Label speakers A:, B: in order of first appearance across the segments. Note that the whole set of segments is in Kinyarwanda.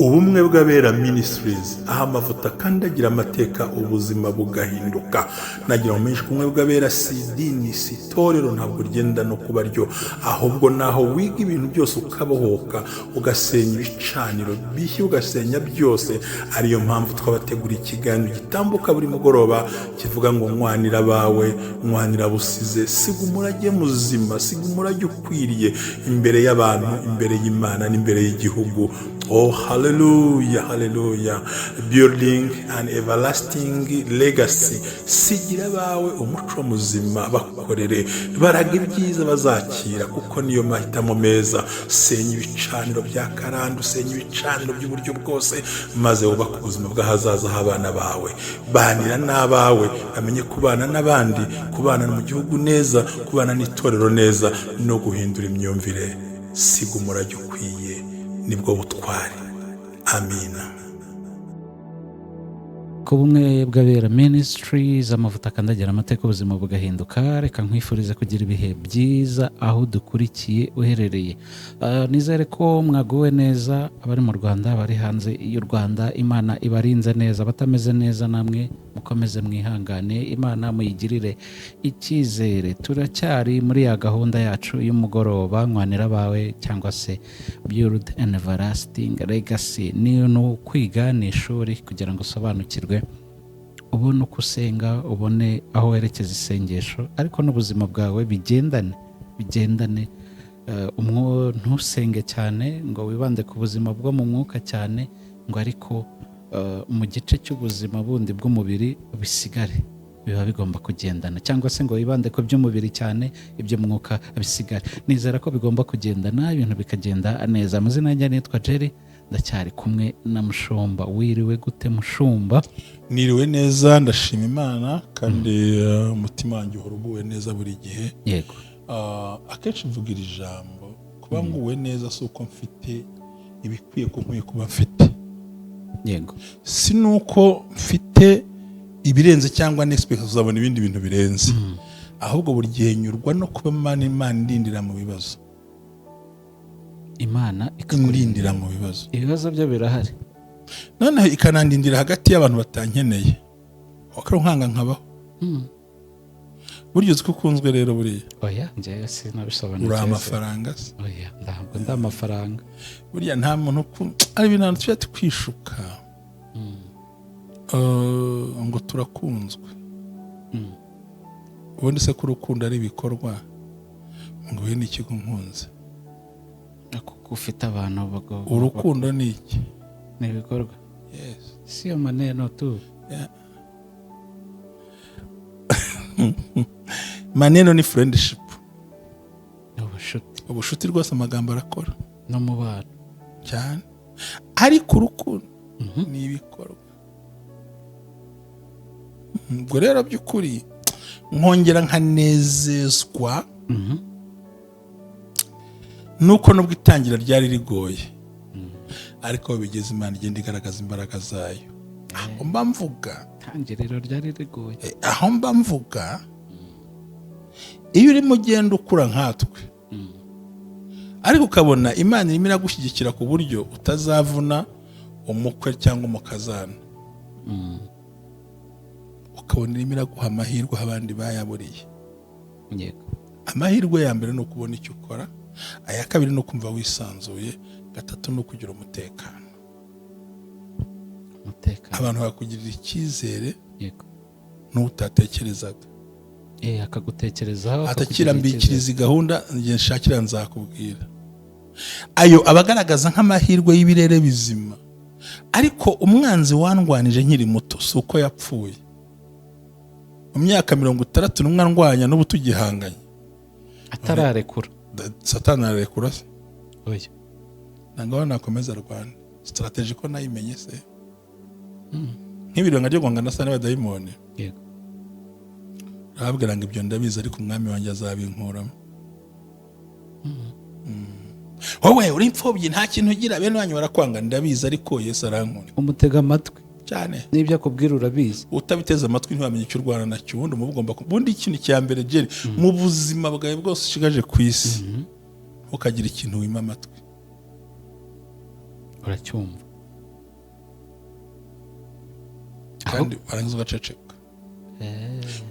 A: Ubumwe bw'Abera Ministries, aho amavuta akandagira amateka, ubuzima bugahinduka. Nagira ngo menshi, ubumwe bw'Abera si idini, si itorero, ntabwo ryenda no kuba ryo, ahubwo naho wiga ibintu byose, ukabohoka, ugasenya ibicaniro bishya, ugasenya byose. Ariyo mpamvu twabategura ikiganiro gitambuka buri mugoroba kivuga ngo "Nwanira abawe, nwanira busize, siga umurage muzima, siga umurage ukwiriye imbere y'abantu, imbere y'Imana n'imbere y'igihugu." Oh, haleluya, haleluya! Building an everlasting legacy. Sigira abawe umuco muzima, bakorere, baraga ibyiza bazakira, kuko niyo mahitamo meza. Senya ibicaniro bya karande, usenya ibicaniro by'uburyo bwose, maze wubake ubuzima bw'ahazaza h'abana bawe. Banira n'abawe, bamenye kubana n'abandi, kubana mu gihugu neza, kubana n'itorero neza, no guhindura imyumvire. Siga umurage ukwiye, nibwo butwari. Amina.
B: Ku Bumwe bw'Abera Ministries, amavuta akandagira amateka, ubuzima bugahinduka. Reka nkwifurize kugira ibihe byiza aho dukurikiye uherereye. Nizere ko mwaguwe neza, abari mu Rwanda, abari hanze y'u Rwanda, Imana ibarinze neza. Abatameze neza namwe mukomeze mwihangane, Imana muyigirire icyizere. Turacyari muri ya gahunda yacu y'umugoroba, "Nwanira abawe" cyangwa se "Build an Everlasting Legacy". Ni ukwiga, ni ishuri kugira ngo usobanukirwe, ubone uko usenga, ubone aho werekeza isengesho, ariko n'ubuzima bwawe bigendane, bigendane. Ntusenge cyane ngo wibande ku buzima bwo mu mwuka cyane, ngo ariko mu gice cy'ubuzima bundi bw'umubiri bisigare. Biba bigomba kugendana, cyangwa se ngo wibande ku by'umubiri cyane, iby'umwuka bisigare. Nizera ko bigomba kugendana, ibintu bikagenda neza. Amazina yanjye nitwa Jerry, ndacyari kumwe na Mushumba. Wiriwe gute, Mushumba?
A: Niriwe neza, ndashima Imana, kandi umutima wanjye uhora uguwe neza buri gihe. Akenshi mvuga iri jambo: kuba nguwe neza si uko mfite ibikwiye ko nkwiye kuba mfite, si nuko mfite ibirenze cyangwa n'expect kuzabona ibindi bintu birenze, ahubwo buri gihe nyurwa no kuba Imana indindira mu bibazo.
B: Imana ikakurinda.
A: Indindira mu bibazo.
B: Ibibazo byo birahari.
A: Noneho ikanandindira hagati y'abantu batankeneye, nkanga nkabaho. Burya uzi ko ukunzwe rero buriya?
B: Oya, njyewe sinabisobanukiwe.
A: Uri amafaranga se?
B: Oya, ntabwo ndi amafaranga.
A: Burya nta muntu ari ibintu tujya twishuka ngo turakunzwe. Ubundi se ko urukundo ari ibikorwa, ngo uyu ni ikigo nkunze?
B: Kuko ufite abantu
A: Urukundo ni iki?
B: Ni ibikorwa.
A: Yes.
B: Sio maneno tu.
A: Yeah. Maneno ni friendship.
B: Ni ubushuti.
A: Ubushuti rwose, amagambo arakora.
B: N'umubano.
A: Cyane, ariko urukundo ni ibikorwa. Ubwo rero by'ukuri nkongera nkanezezwa nuko nubwo itangira ryari rigoye, ariko aho bigeze Imana igenda igaragaza imbaraga zayo. Aho mba mvuga
B: Itangiriro ryari rigoye.
A: Aho mba mvuga, iyo urimo ugenda ukura nkatwe, ariko ukabona Imana irimo iragushyigikira ku buryo utazavuna umukwe cyangwa umukazana, ukabona irimo iraguha amahirwe aho abandi bayaburiye. Amahirwe ya mbere ni ukubona icyo ukora, aya kabiri ni ukumva wisanzuye, gatatu ni ukugira umutekano.
B: Umutekano.
A: Abantu bakugirira icyizere n'utatekerezaga.
B: Akagutekerezaho, akakugirira
A: Atakira
B: icyizere.
A: Mbikiriza gahunda njye nshakira, nzakubwira. Ayo aba agaragaza nk'amahirwe y'ibirere bizima. Ariko umwanzi wandwanije nkiri muto si uko yapfuye mu myaka 61 andwanya, n'ubu tugihanganye.
B: Atararekura.
A: Satani ararekura se?
B: Oya.
A: Ntabwo nakomeza arwana strategy ko nayimenye se, nk'ibiranga ryo guhangana na n'abadayimoni. Arababwira ngo ibyo ndabizi, ariko umwami wanjye azabinkuramo. Wowe uri imfubyi, nta kintu ugira, bene wanyu barakwanga, ndabizi, ariko Yesu arankunda.
B: Umutega amatwi.
A: Cyane.
B: N'ibyo akubwira urabizi.
A: Utabiteze amatwi ntiwamenya icyo urwana nacyo. Ubundi muba ugomba ubundi ikintu cya mbere, Jerry, mu buzima bwawe bwose ushigaje ku isi, ntukagira ikintu wima amatwi.
B: Uracyumva.
A: Kandi warangiza ugaceceka,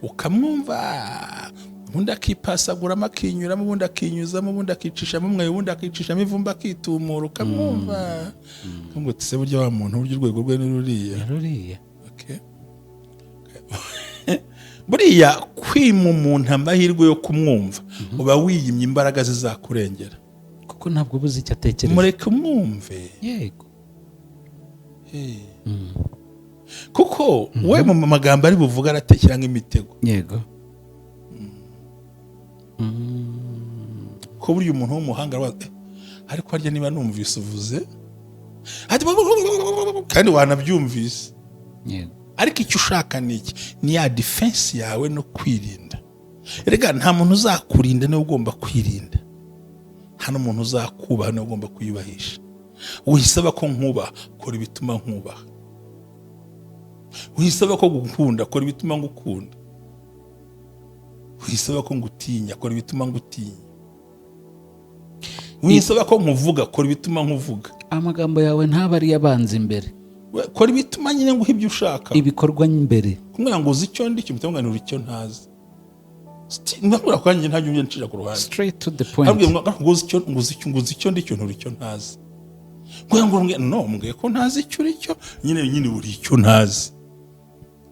A: ukamwumva, ubundi akipasaguramo, akinyuramo, ubundi akinyuzamo, ubundi akicishamo umweyo, ubundi akicishamo ivumbi, akitumura, ukamwumva ngo se burya wa muntu, burya urwego rwe ni ruriya.
B: Ruriya.
A: Okay. Buriya kwima umuntu amahirwe yo kumwumva, uba wiyimye imbaraga zizakurengera.
B: Kuko ntabwo uba uzi icyo atekereza.
A: Mureke umwumve. Kuko we mu magambo ari buvuga aratekera nk'imitego. Ko burya umuntu w'umuhanga aravuga, "Eh, ariko harya niba numvise uvuze ati kandi wanabyumvise." Ariko icyo ushaka ni iki? Ni ya defense yawe no kwirinda. Erega nta muntu uzakurinda, niwe ugomba kwirinda. Nta n'umuntu uzakubaha, niwe ugomba kwiyubahisha. Wisaba ko nkubaha, kora ibituma nkubaha. Wisaba ko gukunda, kora ibituma ngukunda. Wisaba ko ngutinya, kora ibituma ngutinya. Wisaba ko nkuvuga, kora ibituma nkuvuga.
B: Amagambo yawe ntabe ariyo abanza imbere.
A: Kora ibituma nyine nguha ibyo ushaka.
B: Ibikorwa imbere.
A: Kumubwira ngo uzi icyo ndi cyo, mpita mubwira ngo icyo ntazi. Ndakubwira ko njye ntabyo njya ncira ku ruhande.
B: Straight to the point.
A: Arabwira ngo uzi icyo, ngo uzi icyo, ngo uzi icyo ndi cyo, nturi icyo ntazi. Ngo no mbwiye ko ntazi icyo uri cyo nyine uri icyo ntazi.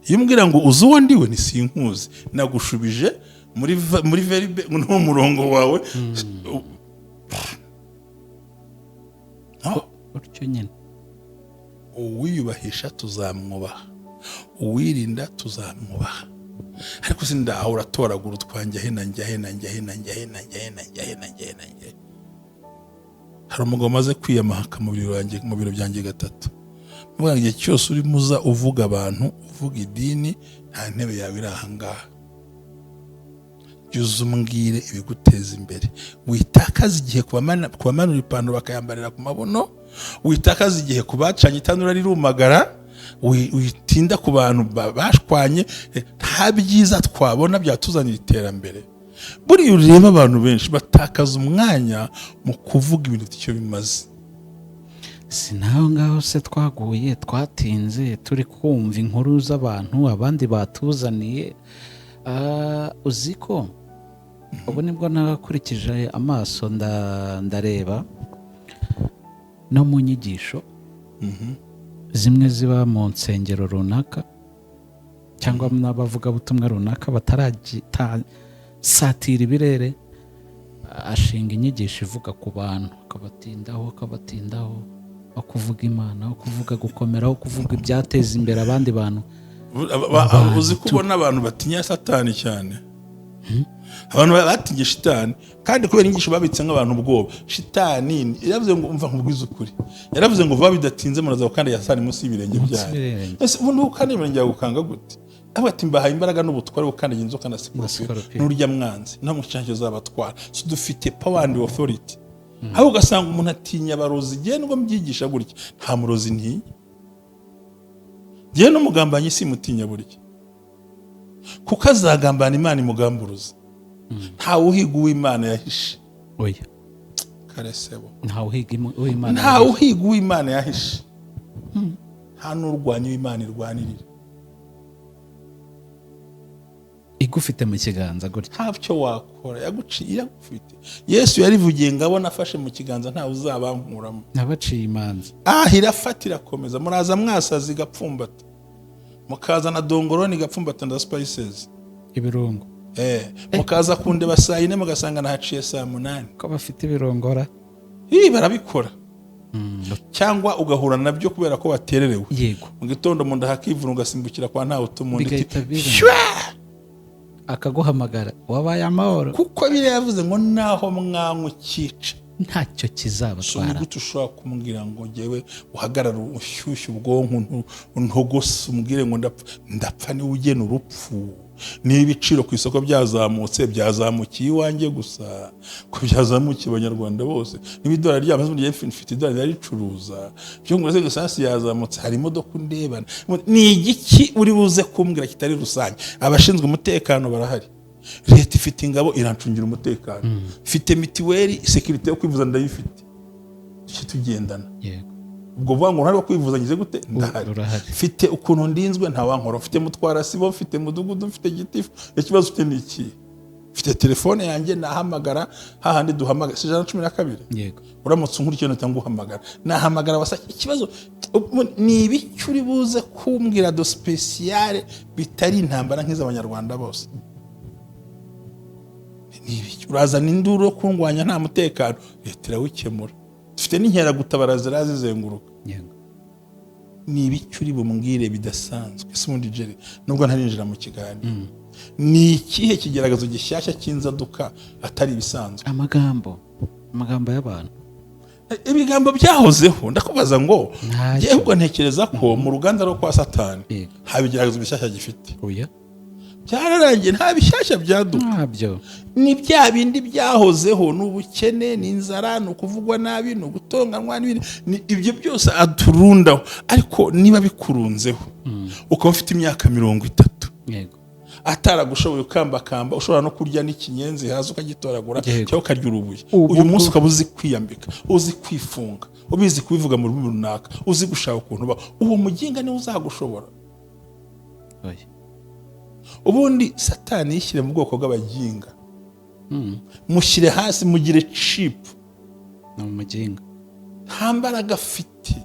A: Iyo umbwira ngo uzi uwo ndiwe, ni sinkuzi, nagushubije muri verbe no murongo wawe. No.
B: Utyo nyine.
A: Uwiyubahisha tuzamwubaha, uwirinda tuzamwubaha. Ariko sindaho uratoragura utwanjye hena njya hena njya hena njya hena njya hena njya hena njya hena njya. Hari umugabo umaze kwiyamahaka mu biro yanjye, mu biro byanjye gatatu. Mvuga ngo igihe cyose urimo uza uvuga abantu, uvuga idini, nta ntebe yawe iri aha ngaha. Jya uza umbwire ibiguteza imbere. Witakaza igihe ku bamanura ipantaro bakayambarira ku mabuno, witakaza igihe ku bacanye itanura rirumagara, witinda ku bantu bashwanye. Nta byiza twabona byatuzanira iterambere. Buriya ureba abantu benshi batakaza umwanya mu kuvuga ibintu bifite icyo bimaze.
B: Si naho ngaho se twaguye, twatinze turi kumva inkuru z'abantu abandi batuzaniye. Ah, uzi ko ubu nibwo nakurikije amaso ndareba no mu nyigisho zimwe ziba mu nsengero runaka cyangwa n'abavugabutumwa runaka batarasatira ibirere, ashinga inyigisho ivuga ku bantu, akabatindaho, akabatindaho, aho kuvuga Imana, aho kuvuga gukomera, aho kuvuga ibyateza imbere abandi bantu.
A: Uzi ko ubona abantu batinya Satani cyane, abantu batinye shitani, kandi kubera inyigisho babitse nk'abantu ubwoba. Shitani yaravuze ngo, umva nkubwize ukuri, yaravuze ngo vuba bidatinze muraza gukanda satani munsi y'ibirenge
B: Munsi
A: byanyu.
B: y'ibirenge.
A: Ese ubundi gukanda ibirenge byawe gukanga gute? Avuga ati mbahaye imbaraga n'ubutware bwo gukandagira inzoka na
B: Na
A: sikorupiyo
B: sikorupiyo.
A: n'urya mwanzi nta mucyanyo uzabatwara. So dufite power and authority. Aho ugasanga umuntu atinya abarozi. Igihe nubwo mbyigisha gutya, nta murozi ntinya. Njyewe n'umugambanyi simutinya burya, kuko azagambana Imana imugamburuza. Ntawe uhiga uw'Imana yahishe.
B: Oya.
A: Karesebo.
B: Ntawe uhiga uw'Imana.
A: Ntawe uhiga uw'Imana yahishe, nta n'urwanya uw'Imana irwanirira.
B: Igufite mu kiganza gutya.
A: Ntacyo wakora, yaguciye iragufite. Yesu yarivugiye ngo abona afashe mu kiganza, ntawe uzabankuramo.
B: Nabaciye imanza.
A: Ah, irafata, irakomeza. Muraza mwasaza igapfumbata, mukazana dongoroni igapfumbata na spices.
B: Ibirungo.
A: Mukaza kundeba saa 4, mugasanga nahaciye saa 8.
B: Ko bafite ibirongora.
A: Ih, barabikora, cyangwa ugahura nabyo kubera ko watererewe. Mu gitondo mu nda hakivuna, ugasimbukira kwa ntawe utuma undi.
B: Bigahita biba.
A: Shwa!
B: Akaguhamagara wabaye amahoro.
A: Kuko biriya yavuze ngo naho mwanywa ukica
B: ntacyo
A: so ni
B: kizabatwara.
A: Gute ushobora kumbwira ngo ngewe uhagarare, ushyushye ubwonko, untogose, umbwire ngo ndapfa? Ndapfa niwe ugena urupfu. Niba ibiciro ku isoko byazamutse, byazamukiye iwanjye gusa, ko byazamukiye Abanyarwanda bose? Niba idolari ryamaze, burya mfite idolari ricuruza byo ngo esansi yazamutse, hari imodoka undebana, ni igiki uri buze kumbwira kitari rusange? Abashinzwe umutekano barahari, leta ifite ingabo irancungira umutekano, mfite mituweli, sécurité yo kwivuza ndayifite, tujye tugendana. Ubwo vuga ngo ntari kwivuza, ngize gute? Ndahari.
B: Urahari.
A: Mfite ukuntu ndinzwe, ntawankora. Mfite mutwara sibo, mfite mudugudu, mfite gitifu. Ikibazo ufite ni iki? Mfite telefone yanjye, nahamagara hahandi duhamagara, si 112?
B: Yego.
A: Uramutse unkurikiye nahita nguhamagara, nahamagara WASAC. Ikibazo ni ibiki uri buze kumbwira de spécial bitari intambara nk'iz'Abanyarwanda bose? Ni ibiki urazana induru yo kundwanya? Nta mutekano, leta irawukemura, dufite n'inkeragutabara zirazizenguruka. Ni ibiki uri bumbwire bidasanzwe? Ese ubundi Jerry, nubwo ntarinjira mu kiganiro, ni ikihe kigaragazo gishyashya cy'inzaduka atari ibisanzwe?
B: Amagambo y'abantu.
A: Ibigambo byahozeho. Ndakubaza ngo
B: Ntacyo.
A: njyewe ubwo ntekereza ko mu ruganda rwo kwa Satani
B: Yego.
A: nta bigeragezo bishyashya gifite.
B: Oya.
A: Byararangiye, nta bishyashya byaduka.
B: Ntabyo.
A: Ni bya bindi byahozeho: ni ubukene, ni inzara, ni ukuvugwa nabi, ni ugutonganwa n'ibindi. Ni ibyo byose aturundaho. Ariko niba bikurunzeho, ukaba ufite imyaka 30, ataragushoboye, ukambakamba, ushobora no kurya n'ikinyenzi hasi ukagitoragura, cyangwa ukarya urubuye, uyu munsi ukaba uzi kwiyambika, uzi kwifunga, ubizi kubivuga mu rurimi runaka, uzi gushaka ukuntu uba, uwo muginga niwe uzagushobora?
B: Oya.
A: Ubundi Satani yishyire mu bwoko bw'abaginga, mushyire hasi, mugire cheap.
B: Ni umuginga.
A: Nta mbaraga afite,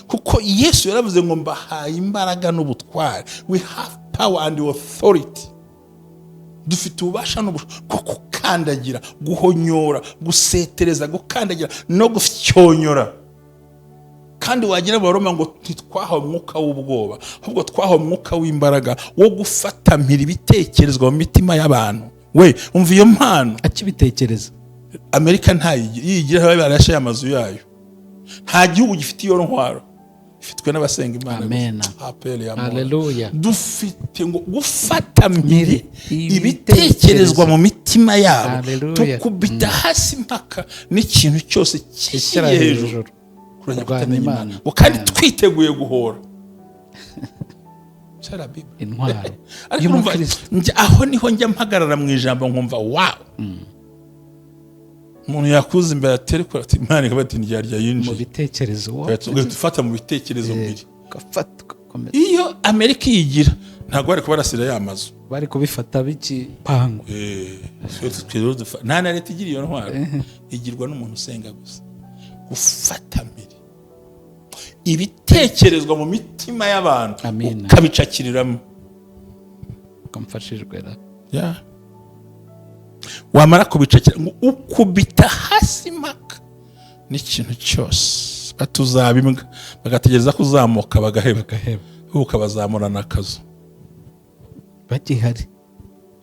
A: kuko Yesu yaravuze ngo: "Mbahaye imbaraga n'ubutware." We have power and authority. Dufite ububasha n'ubushobozi bwo gukandagira, guhonyora, gusetereza, gukandagira no gufyonyora. Kandi wagira mu Baroma ngo ntitwahawe umwuka w'ubwoba, ahubwo twahawe umwuka w'imbaraga wo gufatamira ibitekerezwa mu mitima y'abantu. We umva iyo mpano.
B: Akibitekereza.
A: Amerika ntayigira. Iyo iyigira barashaye amazu yayo. Nta gihugu gifite iyo ntwaro, ifitwe n'abasenga Imana gusa.
B: Amen.
A: Apel ya Mola.
B: Haleluya.
A: Dufite ngo gufata mpiri
B: Mpiri
A: ibitekerezwa mu mitima yabo,
B: Haleluya.
A: tukubita hasi impaka n'ikintu cyose
B: ishyira
A: kishyiriye hejuru
B: hejuru
A: kurwanya
B: kurwanya
A: kutamenya
B: Imana.
A: Imana. Ngo kandi twiteguye guhora. C'est la Bible.
B: Intwaro
A: Ariko urumva,
B: y'umukristo.
A: Aho niho njya mpagarara mu ijambo, nkumva wow, umuntu yakuza imbere aterekura ati Imana ikaba ati ndyarya
B: mu
A: yinjiye
B: bitekerezo wo
A: ugahita ufata mu bitekerezo mbiri.
B: Ugafata ugakomeza.
A: Iyo Amerika iyigira, ntabwo bari kubarasira ya mazu.
B: Bari kubifata bikipangwa.
A: Nta na leta igira iyo ntwaro, igirwa n'umuntu usenga gusa. Gufata mbere ibitekerezwa mu mitima y'abantu,
B: Amina.
A: ukabicakiriramo.
B: Ukamfashijwe ra.
A: Ya. Wamara kubicakira, ngo ukubita hasi impaka n'ikintu cyose, batuzaba imbwa, bagategereza ko uzamuka bagaheba.
B: Bagaheba.
A: Ukabazamurana akazu.
B: Bagihari.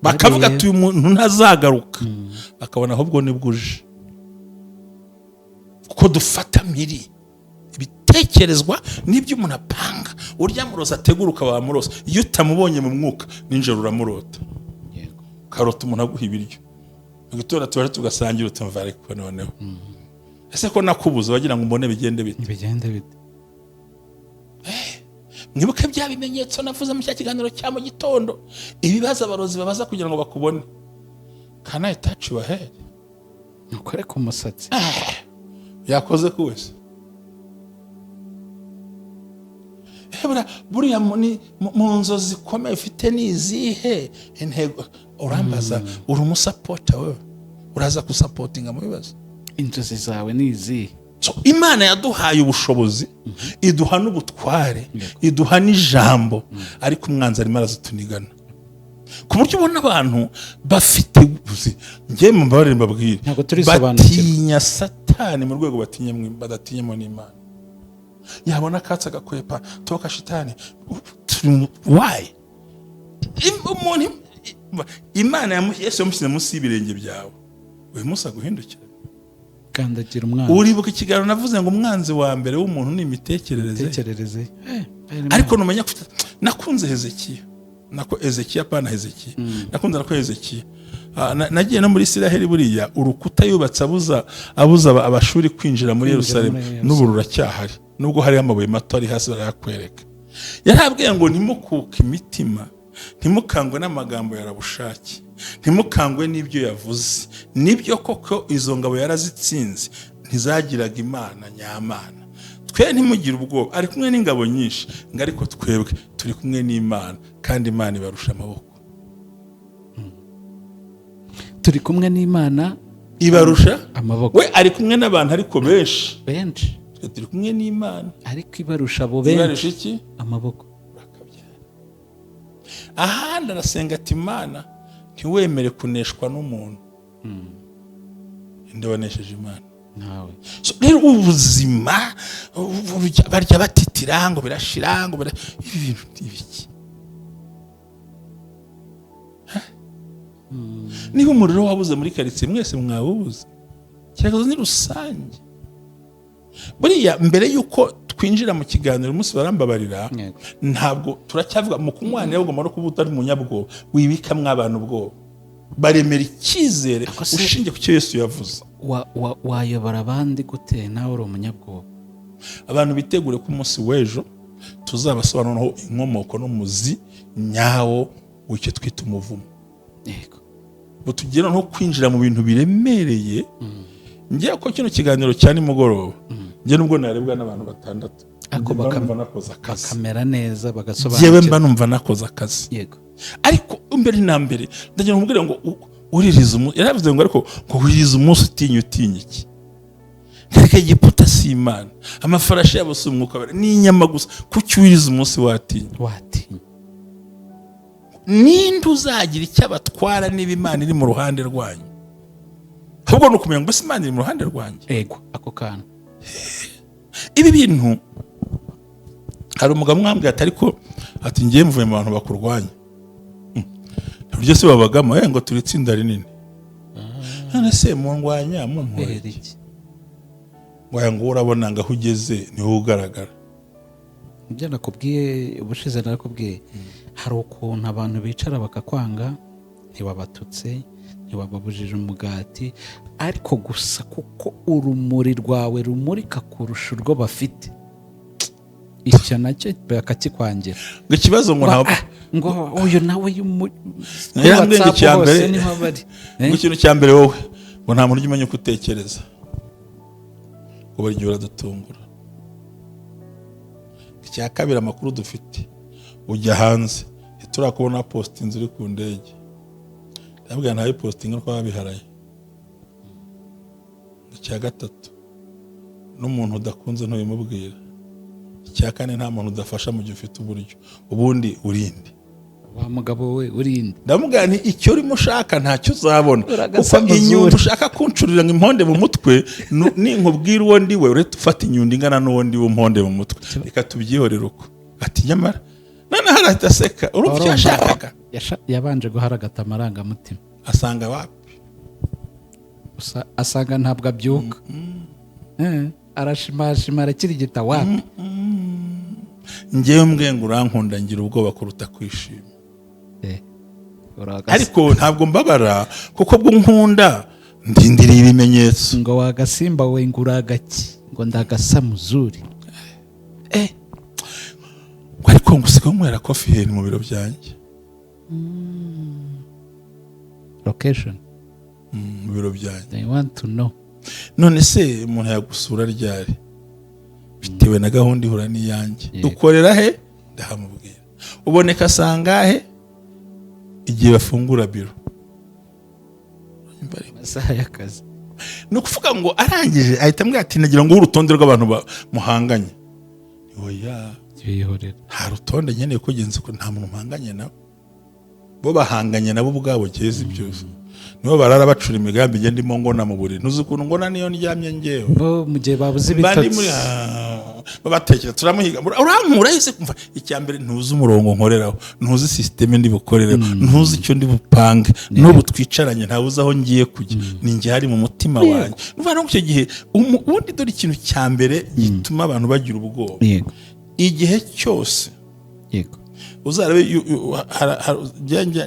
A: Bakavuga
B: Bariya.
A: ati: "Uyu muntu ntazagaruka." Bakabona ahubwo nibwo uje, kuko dufata mpiri ibitekerezwa n'ibyo umuntu apanga. Urya murozi ategura ukaba wamuroza, iyo utamubonye mu mwuka, nijoro uramurota. Ukarota umuntu aguha ibiryo mu gitondo, tubaje tugasangira, utumva ariko noneho ese ko nakubuze wagira ngo mbone bigende bite?
B: Bigende bite?
A: Mwibuke bya bimenyetso navuze mu cya kiganiro cya mu gitondo, ibibazo abarozi babaza kugira ngo bakubone: "Can I touch your head?"
B: Ntukore ku musatsi.
A: Yakoze ku wese. Buriya mu nzozi zikomeye ufite ni izihe intego? Urambaza, uri umusupporter wewe, uraza gusupportinga mu bibazo.
B: Inzozi zawe ni izihe?
A: So, Imana yaduhaye ubushobozi, iduha n'ubutware, iduha n'ijambo, ariko umwanzi arimo arazitunigana, ku buryo ubona abantu bafite uzi, njye mumbabarire mbabwire,
B: Ntabwo turisobanukirwa.
A: batinya Satani mu rwego badatinyamo n'Imana. Yabona akatsi agakwepa, toka shitani. Why? Umuntu Imana Yesu yamushyize munsi y'ibirenge byawe, uyu munsi aguhindukira.
B: Kandagira umwana.
A: Uribuka ikiganiro navuze ngo umwanzi wa mbere w'umuntu ni imitekerereze ye.
B: Imitekerereze ye.
A: Ariko numenya ko nakunze Hezekiya, nako Ezekiya, pana Hezekiya, nakunze nako Hezekiya. Nagiye no muri Isiraheli. Buriya urukuta yubatse abuza Abashuri kwinjira muri
B: Kwinjira
A: Yerusalemu,
B: muri Yerusalemu.
A: n'ubu ruracyahari, nubwo hariho amabuye mato ari hasi barayakwereka. Yarabwiye ngo: "Ntimukuke imitima, ntimukangwe n'amagambo ya Rabushaki, ntimukangwe n'ibyo yavuze." Nibyo koko, izo ngabo yarazitsinze, ntizagiraga Imana nyamana. Twe ntimugire ubwoba, ari kumwe n'ingabo nyinshi, ngo ariko twebwe turi kumwe n'Imana, kandi Imana ibarusha amaboko.
B: Turi kumwe n'Imana
A: ibarusha
B: amaboko.
A: We ari kumwe n'abantu ariko benshi.
B: Benshi.
A: Twe turi kumwe n'Imana.
B: Ariko ibarusha abo benshi.
A: Ibarusha iki?
B: Amaboko.
A: Bakabyara. Ahandi arasenga ati: "Imana, ntiwemere kuneshwa n'umuntu." Inde wanesheje Imana?
B: Ntawe.
A: So, rero ubuzima barya batitira ngo birashira, ngo ibi bintu ni ibiki? Ha? Niba umuriro wabuze muri karitsiye, mwese mwawubuze. Ikibazo ni rusange. Buriya mbere y'uko twinjira mu kiganiro umunsi, barambabarira, ntabwo turacyavuga mu kunywanira. Ugomba no kuba utari umunyabwoba, wibikamwo abantu ubwoba, baremera icyizere
B: Ako se-
A: ushingiye ku cyo Yesu yavuze.
B: Wayobora abandi gute nawe uri umunyabwoba?
A: Abantu bitegure ko umunsi w'ejo tuzabasobanuriraho inkomoko n'umuzi nyawo w'icyo twita umuvumo, ngo tugere no kwinjira mu bintu biremereye. Ngiye ko kino kiganiro cya nimugoroba, njye nubwo narebwa n'abantu batandatu,
B: Ariko
A: mba numva nakoze akazi.
B: Bakamera neza,
A: Njyewe
B: bagasobanukirwa.
A: mba numva nakoze akazi. Ariko mbere na mbere ndagira ngo nkubwire ngo uririza umunsi, yaravuze ngo ariko ngo wiriza umunsi utinya, utinya iki? Reka, Egiputa si Imana, amafarashi yabo si umwuka wera, ni inyama gusa. Kuki wiriza umunsi watinya?
B: Watinya.
A: Ninde uzagira icyo abatwara niba Imana iri mu ruhande rwanyu? Ahubwo ni ukumenya ngo: mbese Imana iri mu ruhande rwanjye?
B: Ego, ako kantu.
A: Ibi bintu, hari umugabo umwambwiye ati: "Ariko," ati, "ngiye mvuye mu bantu bakurwanya." Uburyo se babagamo? Ngo turi itsinda rinini. None se mundwanya mumpora
B: Kubera
A: iki?
B: iki?
A: Ngo aya, ngo urabona ngo aho ugeze niho ugaragara.
B: Ibyo nakubwiye ubushize, narakubwiye, hari ukuntu abantu bicara bakakwanga, ntiwabatutse, ntiwababujije umugati, ariko gusa kuko urumuri rwawe rumurika kurusha urwo bafite, icyo nacyo bakakikwangira.
A: Ngo ikibazo ngo ntabwo
B: Ah, ngo uyu nawe kuri
A: Yarambwiye ngo
B: WhatsApp
A: icya
B: hose
A: mbere-
B: niho bari.
A: Ngo ikintu cya mbere, wowe ngo nta muntu ujya umenya uko utekereza, ngo buri gihe uradutungura. Icya kabiri, amakuru dufite, ujya hanze, ntiturakubona postinze uri ku ndege. Ndabwira ntawe postinga ko babiharaye. Icya gatatu, n'umuntu udakunze ntubimubwira. Icya kane, nta muntu udafasha mu gihe ufite uburyo. Ubundi urinde?
B: Wa mugabo we, urinde?
A: Ndamubwira nti: "Icyo urimo ushaka ntacyo uzabona, kuko
B: Uragasa amazuru.
A: inyundo ushaka kuncurira ngo imponde mu mutwe, ninkubwira uwo ndi we, uretse ufata inyundo ingana n'uwo ndi we umponde mu mutwe. Reka tubyihorere uko." Ati: "Nyamara noneho arahita aseka." Urumva icyo yashakaga?
B: Yabanje guharagata amarangamutima.
A: Asanga wapi.
B: Gusa asanga ntabwo abyuka. Arashimashima, arakirigita, wapi.
A: Ngewe mbwe ngo urankunda, ngira ubwoba kuruta kwishima. Ariko ntabwo mbabara, kuko bwo nkunda ndindiriye ibimenyetso.
B: Ngo wagasimba we, ngo uragaki? Ngo ndagasamuzuri.
A: Ngo ariko ngo usigaye unywera coffee heri mu biro byanjye?
B: Location.
A: Mu biro byanjye.
B: They want to know.
A: None se umuntu yagusura ryari? Bitewe na gahunda ihura n'iyanjye. Dukorera he? Ndahamubwira. Uboneka sangahe? Igihe bafungura biro.
B: Amasaha y'akazi.
A: Ni ukuvuga ngo arangije ahita ambwira ati: "Nagira ngo urutonde rw'abantu muhanganye." Oya.
B: Bihorera.
A: Nta rutonde nkeneye, ko genzi ko nta muntu mpanganye nabo. Bo bahanganye nabo ubwabo. Geza byose nibo barara bacura imigambi, njye ndimo ngona mu buriri. Ntuzi ukuntu ngona niyo ndyamye ngewe.
B: Bo mu gihe babuze
A: Mba ndi
B: ibitotsi.
A: muri babatekera turamuhiga, urankura yese. Kumva, icya mbere, ntuzi umurongo nkoreraho, ntuzi système ndi bukorereho, ntuzi icyo ndi bupange. N'ubu twicaranye ntawe uzi aho ngiye kujya, ni njye hari mu mutima wanjye. Nuvuga no icyo gihe ubundi dore ikintu cya mbere gituma abantu bagira ubwoba: igihe cyose uzarabe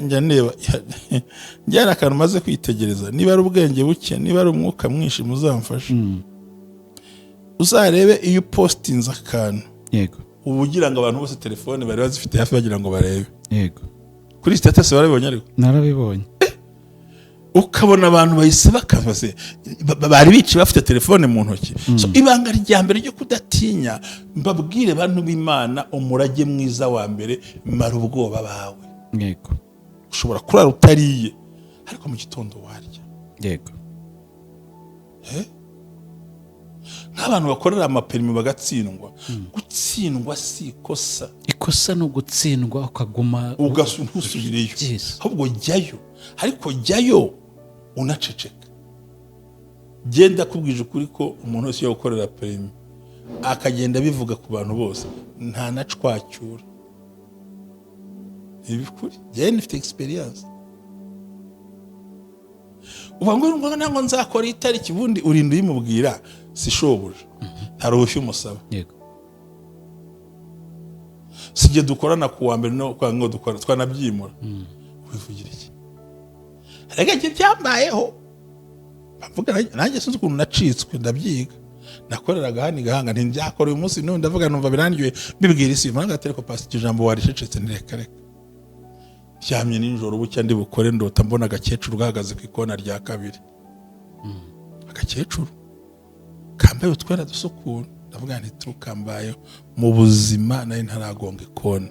A: njya ndeba, njya hari akantu maze kwitegereza, niba ari ubwenge buke, niba ari umwuka mwinshi, muzamfashe. Uzarebe iyo upostinze akantu, uba ugira ngo abantu bose telefone bari bazifite hafi, bagira ngo barebe kuri status. Barabibonye ariko?
B: Narabibonye.
A: Ukabona abantu bahise bakabaze, bari bicaye bafite telefone mu ntoki. So, ibanga rya mbere ryo kudatinya, mbabwire bantu b'Imana, umurage mwiza wa mbere: mara ubwoba bawe. Ushobora kurara utariye, ariko mu gitondo warya. Nk'abantu bakorera amaperimi bagatsindwa, gutsindwa si ikosa.
B: Ikosa ni ugutsindwa ukaguma.
A: Ntusubireyo. Ahubwo jyayo, ariko jyayo unaceceka. Genda kubwije ukuri ko umuntu wese ujya gukorera perimi akagenda abivuga ku bantu bose, nta na cwacyura. Ni ibikuri, njyewe nifite experience. Uba ngo ntabwo nzakora itariki, ubundi urinda uyimubwira, si shobuja, nta ruhushya umusaba. Si jye dukorana ku wa mbere no kwa ngo dukora twanabyimura, wivugira iki? Reka, njye byambayeho. Mvuga nanjye sinzi ukuntu nacitswe, ndabyiga. Nakoreraga hano i Gahanga, ntibyakora uyu munsi n'ubu. Ndavuga numva birangiye, mbibwira isi mpanga ariko pasi iryo jambo waricecetse. Ntireka reka. Ryamye nijoro, bucya ndi bukore, ndota mbona agakecuru gahagaze ku ikona rya kabiri, agakecuru kambaye utwenda dusa ukuntu. Ndavuga nti tukambayeho mu buzima, nari ntaragonga ikona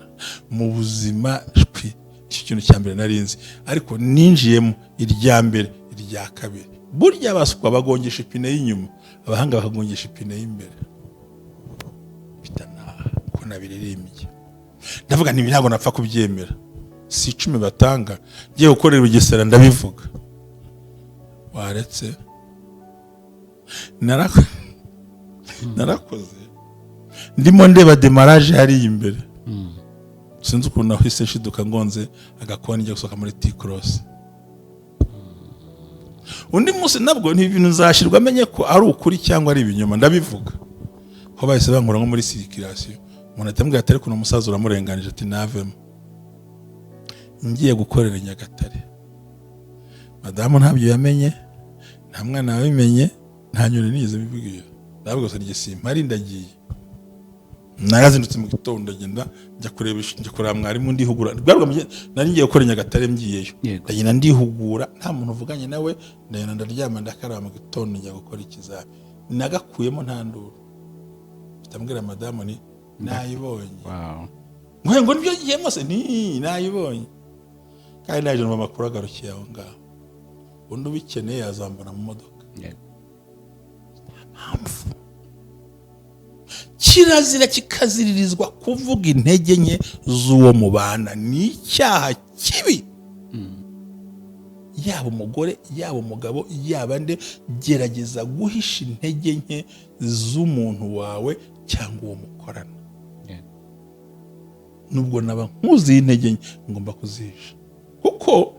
A: mu buzima. Shwi, icyo kintu cya mbere nari nzi, ariko ninjiyemo irya mbere, irya kabiri. Burya abaswa bagongesha ipine y'inyuma, abahanga bakagongesha ipine y'imbere. Bitanaha ko nabiririmbye, ndavuga nti ibi ntabwo napfa kubyemera. Si 10 batanga, ngiye gukorera Bugesera, ndabivuga. Waretse narakoze, ndimo ndeba démarrage hariya imbere, sinzi ukuntu nahise nshiduka ngonze agakoni njya gusohoka muri T-cross. Undi munsi nabwo ni ibintu nzashyirwa amenye ko ari ukuri cyangwa ari ibinyoma, ndabivuga ko bahise bankura nko muri circulation. Umuntu ahita ambwira ati: "Ariko uno musaza uramurenganije." Ati: "Navemo." Ngiye gukorera i Nyagatare, madamu ntabyo yamenye, nta mwana wabimenye, nta nyoni nigeze mbibwira. Ndavuga gusa njye simpari, ndagiye. Narazindutse mu gitondo, ndagenda njya kureba, njya kureba mwarimu, ndihugura. Bwarwa nari ngiye gukora i Nyagatare, ngiyeyo. Ndagenda ndihugura, nta muntu uvuganye nawe. Ndagenda ndaryama, ndakaraba, mu gitondo njya gukora ikizami, nagakuyemo nta nduru. Ndambwira madamu ni nayibonye. Ngo nibyo ngiyemo se? Ni nayibonye kandi naje numva amakuru agarukiye aho ngaho. Undi ubikeneye yazambona mu modoka. Mpamvu kirazira kikaziririzwa kuvuga intege nke z'uwo mubana, ni icyaha kibi. Yaba umugore, yaba umugabo, yaba nde, gerageza guhisha intege nke z'umuntu wawe cyangwa uwo mukorana. Nubwo naba nkuziye intege nke, ngomba kuzihisha, kuko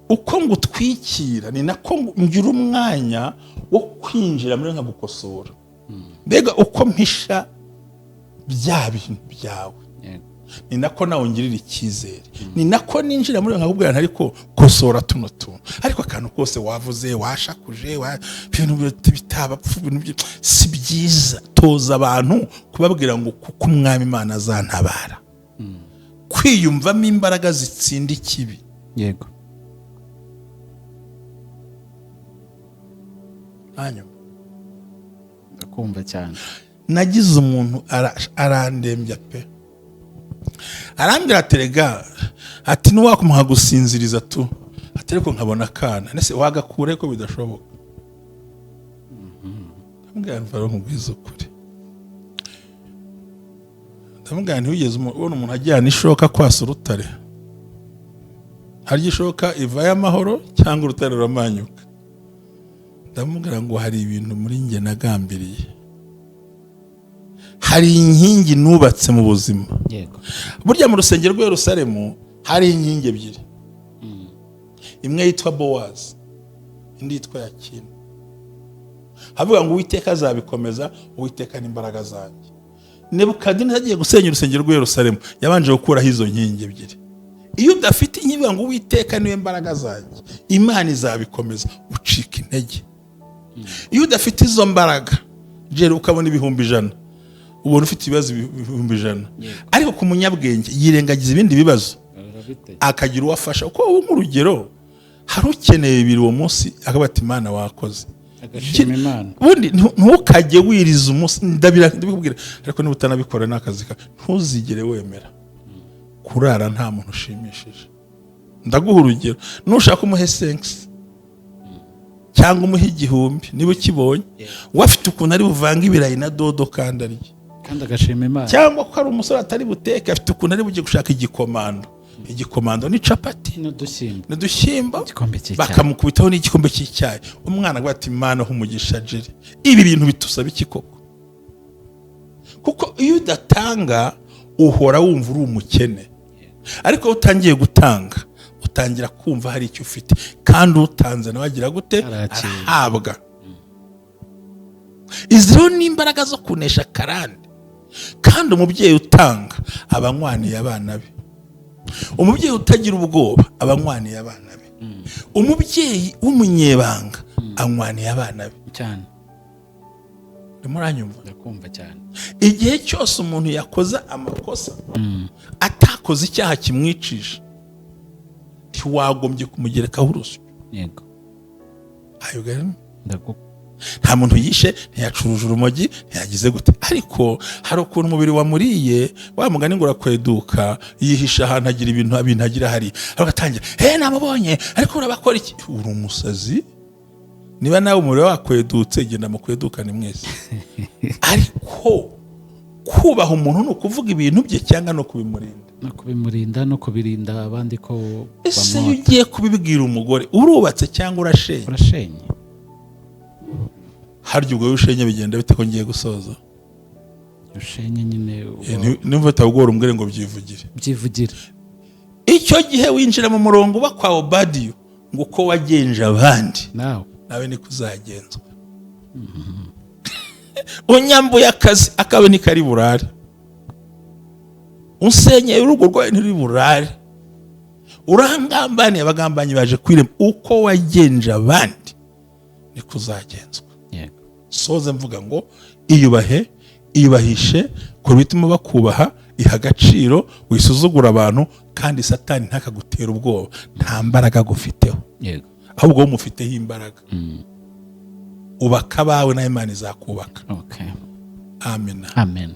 A: uko ngutwikira ni nako ngira umwanya wo kwinjira muri nkagukosora. Mbega uko mpisha bya bintu byawe, ni nako nawe ungirira icyizere, ni nako ninjira muri nkakubwira nti: "Ariko kosora tuno tuntu." Ariko akantu kose wavuze, washakuje, ibintu bitabapfu, ibintu si byiza. Toza abantu kubabwira ngo kuko Umwami Imana azantabara, kwiyumvamo imbaraga zitsinda ikibi. Hanyuma
B: Ndakumva cyane.
A: Nagize umuntu arandembya pe, arambwira ati: "Rega," ati, "nuwakumuha gusinziriza tu," ati, "ariko nkabona akana nese wagakure ko bidashoboka." Ndamubwira nti: "Nkubwize ukuri." Ndamubwira nti: "Wigeze ubona umuntu ajyana ishoka kwasa urutare? Harya ishoka ivayo amahoro cyangwa urutare ruramanyuka?" Ndamubwira ngo hari ibintu muri njye nagambiriye, hari inkingi nubatse mu buzima. Burya mu rusengero rw'i Yerusalemu hari inkingi ebyiri, imwe yitwa Bowazi, indi yitwa Yakini. Havuga ngo Uwiteka azabikomeza, Uwiteka n'imbaraga zanjye. Nebukadineza agiye gusenya urusengero rw'i Yerusalemu, yabanje gukuraho izo nkingi ebyiri. Iyo udafite inkingi ngo Uwiteka niwe mbaraga zanjye, Imana izabikomeza, ucika intege. Iyo udafite izo mbaraga jeri, ukabona 100,000, ubona ufite ibibazo 100,000. Ariko ku munyabwenge, yirengagiza ibindi bibazo akagira uwo afasha. Kuko ubu nk'urugero, Hari ukeneye 2 uwo munsi, akavuga ati: "Imana, wakoze."
B: Agashima Imana.
A: Ubundi ntukajye wiriza umunsi, ndabikubwira, ariko niba utanabikora ni akazi kawe. Ntuzigere wemera kurara nta muntu ushimishije. Ndaguha urugero: nushaka umuhe 5 cyangwa umuhe 1000 niba ukibonye, we afite ukuntu ari buvange ibirayi na dodo kandi arye.
B: Kandi agashima Imana.
A: Cyangwa ko ari umusore atari buteke, afite ukuntu ari bujye gushaka igikomando. Igikomando ni capati
B: n'udushyimbo.
A: N'udushyimbo.
B: Igikombe cy'icyayi.
A: Bakamukubitaho n'igikombe cy'icyayi. Umwana avuga ati: "Imana, umugisha jeri." Ibi bintu bitusaba iki koko? Kuko iyo udatanga uhora wumva uri umukene, ariko iyo utangiye gutanga utangira kumva hari icyo ufite. Kandi utanze nawe agira gute?
B: Arakira.
A: Arahabwa. Izi rero ni imbaraga zo kunesha karande. Kandi umubyeyi utanga aba anywaniye abana be. Umubyeyi utagira ubwoba aba anywaniye abana be. Umubyeyi w'umunyebanga anywaniye abana be.
B: Cyane.
A: Urimo uranyumva?
B: Ndakumva cyane.
A: Igihe cyose umuntu yakoze amakosa, atakoze icyaha kimwicisha, ntiwagombye kumugerekaho urusyo. Ayo gari- Nta muntu yishe, ntiyacuruje urumogi, ntiyagize gute, ariko hari ukuntu umubiri wamuriye, wa mugani ngo urakweduka, yihisha ahantu, agira ibintu agira hari, agatangira: "He, namubonye." Ariko urabakora iki? Uri umusazi. Niba nawe umubiri wakwedutse, genda mukwedukane mwese. Ariko kubaha umuntu ni ukuvuga ibintu bye cyangwa no kubimurinda?
B: No kubimurinda no kubirinda abandi ko
A: Ese iyo
B: bamwota.
A: ugiye kubibwira umugore, urubatse cyangwa urashenye?
B: Urashenye.
A: Harya ubwo iyo ushenye bigenda bite, ko ngiye gusoza?
B: Ushenye nyine
A: Nimba utawugora, umbwire ngo byivugire.
B: Byivugire.
A: Icyo gihe winjira mu murongo uba kwa Obadiyo, ngo uko wagenje abandi
B: nawe
A: nawe niko uzagenzwa. Unyambuye akazi, akabe ntikari burare. Unsenyeye urugo rwawe, ntiri burare. Urangambaniye, abagambanyi baje kwirema. Uko wagenje abandi niko uzagenzwa. Soze mvuga ngo iyubahe, iyubahishe, kora ibituma bakubaha, iha agaciro, wisuzugura abantu, kandi Satani ntakagutera ubwoba. Nta mbaraga agufiteho. Ahubwo wowe umufiteho imbaraga. Ubaka abawe, nawe Imana izakubaka. Amina.
B: Amen.